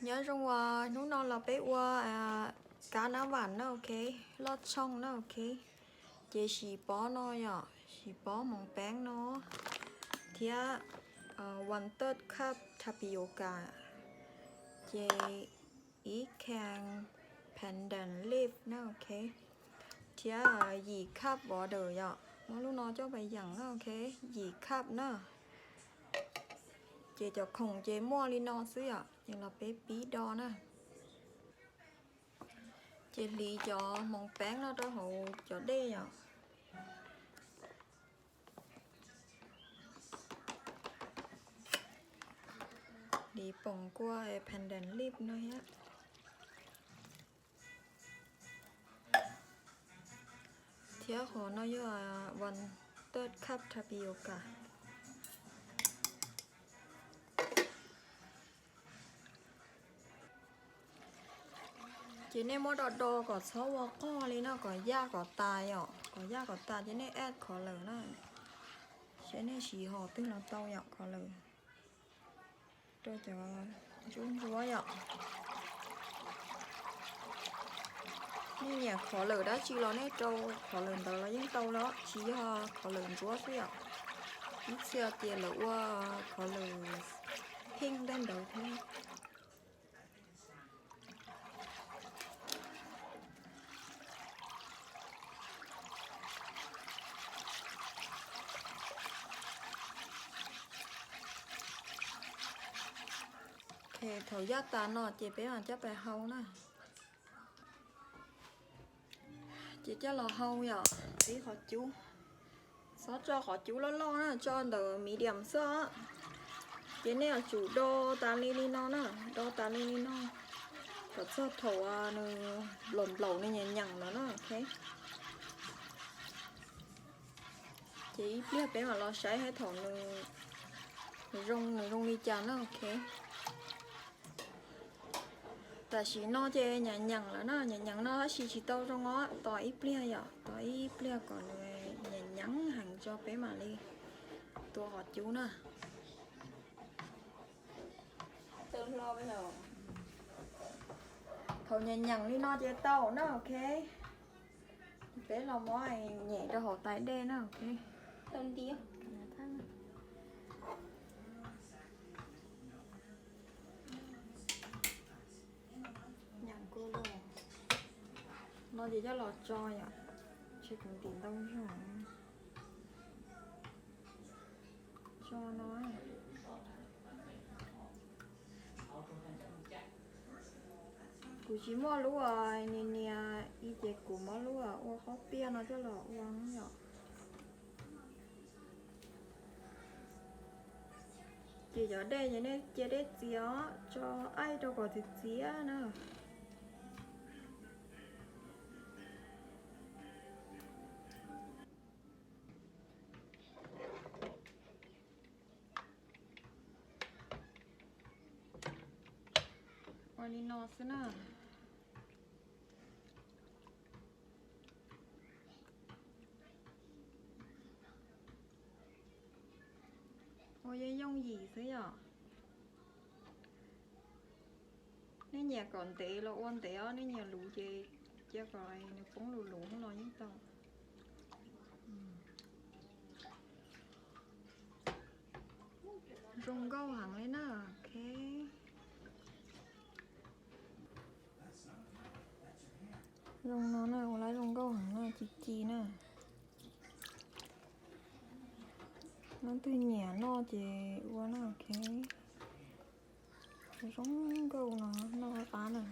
Nyob zoo, hnub no los peb ua kab nab vam na, ok, loj tshooj na, ok. Ces sim pob no yom, sim pob moov peeb no, thiab one third cup tapioca, ces ib khang pandan leaf na, ok, thiab yim cup water yom, muab lub no coj pais yeem na, ok, yim cup na. Ces cov khoom ces muaj li no xwb yom, ces los peb pib do na. Ces hliv cov moov peeb no rau hauv cov dej yom. Hliv poom kua pandan leaf no thiab. Thiab qhov no yog one third cup tapioca. Ces nej muab do do kom txhob ua qog li no, kom yaj kom tas yom, kom yaj kom tas ces nej add kho lawm na. Seb nej siv hom twg los tau yom, kho lawm rau cov ntsuab ntsuab yom. Nej nyiam kho lawm dab tsi los nej rau kho lawm ntawd los yeej tau los tsis yog kho lawm ntsuab xwb yom. Ib txhia ces lawv ua kho lawm pheej tej ntawd thiab. Thaum yaj tas no ces peb mam coj pais hau na. Ces coj los hau yom, tib qhov cub. Txhob tso qhov cub loj loj na, tso ntawm medium xwb os. Ces nej yuav tsum do tas li li no na, do tas li li no kom txog thaum nws nplaum nplaum nws nyeem nyeem no na, ok. Ces ib pliag peb mam los saib hais thaum nws zoo nws zoo li cas na, ok. Tam sim no ces nyeem nyeem lawm na, nyeem nyeem no tab sis tsis tau zoo os, tos ib pliag yom, tos ib pliag kom nws nyeem nyeem heev tso peb mam li tua qhov cub na. Thaum nyeem nyeem li no ces tau na, ok. Peb los muab nyem rau hauv tais dej na, ok. No ces coj los tso yom, tsis kam tim ntau zog. Tso no. Kuv tsis muaj lub nias nias ib ces kuv muab lub ua qhob piaj no coj los ua yom. Ces cov dej ces nej cia dej txias os, tso aij rau kom txias txias na. Ua li no xwb na. Ua yooj yooj yim xwb yom. Nej nyiam kom ntev los ua ntev os, nej nyiam luv ces cia kom nws poob luv luv no yeej tau. Zoo nkauj heev li na, ok. Zoo no na, ua lawv zoo nkauj heev na, ci ci na. Leej twg nyiam noj ces ua na, ok. Zoo nkauj no, noj qab qab na.